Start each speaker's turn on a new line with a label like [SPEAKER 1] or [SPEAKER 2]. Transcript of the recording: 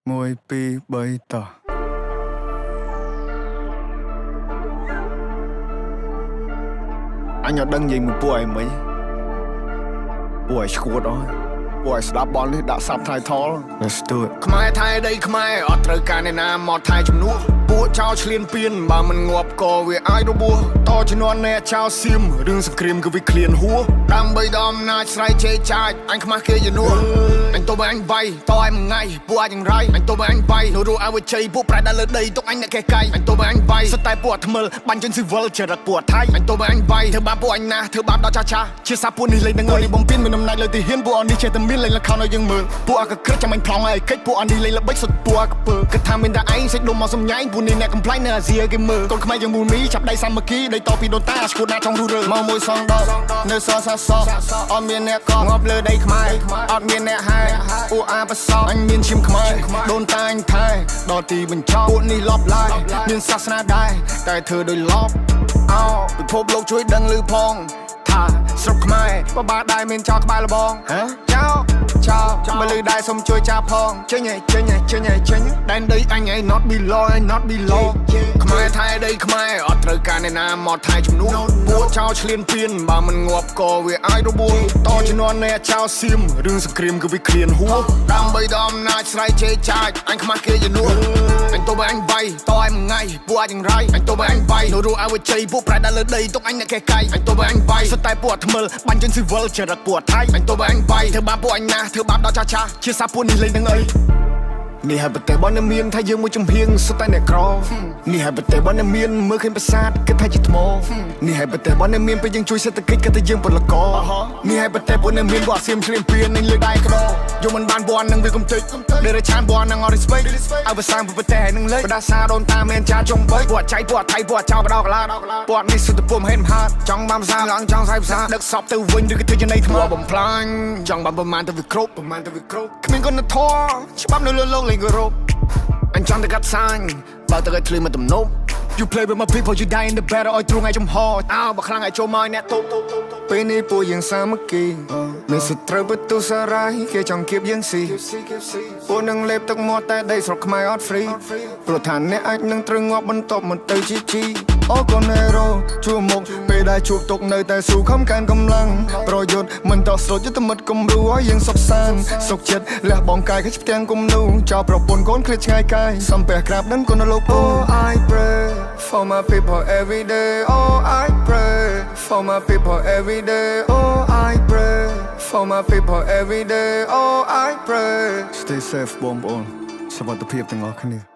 [SPEAKER 1] 1 2 3តោះអញអត់ដឹងនិយាយមួយពួកឯងមិញពួកឯងឈួតអស់ពួកឯងស្ដាប់បននេះដាក់ subtitle Let's do it. ខ្មែរថៃដីខ្មែរអត់ត្រូវការអ្នកណាមកថែជំនួសពួកចោលឆ្លៀនពៀនបើមិនងាប់ក៏វាអាចរបួសតជំនាន់អ្នកចោលសៀមរឿងសង្គ្រាមគឺវាឃ្លានហួសដើម្បីដល់អំណាចស្រ័យជេរចាចអញខ្មាស់គេជំនួសអញទៅបើអញវាយតឲ្យមួយថ្ងៃពួកអាចយ៉ាងរៃអញទៅបើអញវាយនៅរស់ឲ្យវាជ័យពួកប្រែដល់លើដីទុកអញអ្នកកេះកៃអញទៅបើអញវាយសុទ្ធតែពួកអាថ្មិលបាញ់ជនស៊ីវិលចរិតពួកអាថៃអញទៅបើអញវាយធ្វើបាបពួកអញណាស់ធ្វើបាបដល់ចាស់ចាស់ជាសាពួកនេះលេងនឹងនេះបំពេញមានអំណាចលើទីហ៊ានពួកអនេះចេះតែមានលេងល្ខោនឲ្យយើងមើលពួកអាកក្រិចចាំអញប្លង់ឲ្យកិច្ចពួកអនេះលេងល្បិចសុទ្ធពួកអាកពើគិតថាមានតែឯងសេចដុំមកសំញែងពួកនេះអ្នកកំ pl ែងនៅអាស៊ីឲ្យគេមើលកូនខ្មែរយើងមូលមីចាប់ដៃសាមគ្គីដីតពីដូនតាឈួតណាចង់រុះរើ
[SPEAKER 2] មកមួយសងដកនៅសសសអត់មានអ្នកកងាប់លើដីខ្មែរអត់មានអ្នកហែពួកអាប្រសោ
[SPEAKER 1] អញមានឈាមខ្មែរដូនតាអញថែដល់ទីបញ្ចប់ពួកនេះលបឡាយមានសាសនាដែរតែធ្វើដោយលប
[SPEAKER 2] អោពិភពលោកជួយដឹងឮផងថាស្រុកខ្មែរបបាដែរមានចោលក្បែរលបង
[SPEAKER 1] ហ៎
[SPEAKER 2] ចោចោបើលឺដែរសុំជួយចាផងចេញឯចេញឯចេញឯចេញ
[SPEAKER 1] ដែនដីអញឯង not belong ឯង not belong
[SPEAKER 2] ខ្មែរថៃដីខ្មែរអត់ត្រូវការអ្នកណាមកថែជំនួសពួកចោលឆ្លៀនពៀនបើមិនងាប់ក៏វាអាចរបួស
[SPEAKER 1] តជំនាន់អ្នកចោលសៀមរឿងសង្គ្រាមគឺវាឃ្លានហួស
[SPEAKER 2] ដើម្បីដល់អំណាចស្រ័យជេរចាចអញខ្មាស់គេជំនួសអញទៅបើអញវាយតឲ្យមួយថ្ងៃពួកអាចយ៉ាងរៃអញទៅបើអញវាយនៅរស់ឲ្យវាជ័យពួកប្រែដល់លើដីទុកអញអ្នកកេះកៃអញទៅបើអញវាយ
[SPEAKER 1] សុទ្ធតែពួកអាថ្មិលបាញ់ជនស៊ីវិលចរិតពួកអាថៃ
[SPEAKER 2] អញទៅបើអញវាយធ្វើបាបពួកអញណាស់ធ្វើបាបដល់ចាស់ចាស់
[SPEAKER 1] ជាសាពួកនេះលេងនឹងអីនេះហើយប្រទេសរបស់អ្នកមានថាយើងមួយចំហៀងសុទ្ធតែអ្នកក្រនេះហើយប្រទេសរបស់អ្នកមានមើលឃើញប្រាសាទគិតថាជាថ្មនេះហើយប្រទេសរបស់អ្នកមានពេលយើងជួយសេដ្ឋកិច្ចគិតថាយើងពលករនេះហើយប្រទេសពួកអ្នកមានពួកអាសៀមឆ្លៀនពៀននឹងលើកដៃក្រយកមិនបានបននឹងវាកំទេចដេរឆានបននឹងអត់ respect ឲ្យភាសាប្រទេសនឹងលេចបដាសាដូនតាមានចាចុងបី
[SPEAKER 2] ពួកចៃពួកថៃពួកចោលបដោកឡាពួកនេះសុទ្ធតែពុំហេតុមហាចង់បានភាសាឡើងចង់ស្អីភាសា
[SPEAKER 1] ដឹកសពទៅវិញឬក៏ធ្វើចំណីថ្ម
[SPEAKER 2] ពួកបំផ្លាញចង់បានប្រមាណទៅវាគ្រប់ប្រមាណទៅវាគ្រប់
[SPEAKER 1] គ្មានគុណធម៌ច្បាប់នៅលើលោកលេងគោរព
[SPEAKER 2] អញចង់ទៅកាត់សាញបើទៅឲ្យធ្លីមកទំនប់
[SPEAKER 1] You play with my people, you die in the battle ឲ្យទ្រង់ឲ្យចំហ
[SPEAKER 2] អើបើខ្លាំងឲ្យចូលមកឲ្យអ្នកទប់
[SPEAKER 1] ពេលនេះពួកយើងសាមគ្គីមានសត្រូវបន្ទុសារាយគេចង់គៀបយើងស៊ីពួកនឹងលេបទឹកមាត់តែដីស្រុកខ្មែរអត់ free ព្រោះថាអ្នកអាចនឹងត្រូវងាប់បន្ទាប់មកទៅជីជីអូកូនហេរ៉ូជួមុខពេលដែលជួបទុកនៅតែស៊ូខំកាន់កម្លាំងប្រយុទ្ធមិនតស្រុតយុទ្ធមិត្តគំរូឲ្យយើងសុខសាន្តសុខចិត្តលះបង់កាយខិតផ្ទាំងគំនូចោលប្រពន្ធកូនឃ្លាតឆ្ងាយកាយសំពះក្រាបដឹងគុណលោកពូ
[SPEAKER 2] Oh, I pray for my people every day. Oh, I pray for my people every day. Oh, I pray for my people every day. Oh, I pray.
[SPEAKER 1] Stay safe បងប្អូនសុវត្ថិភាពទាំងអស់គ្នា។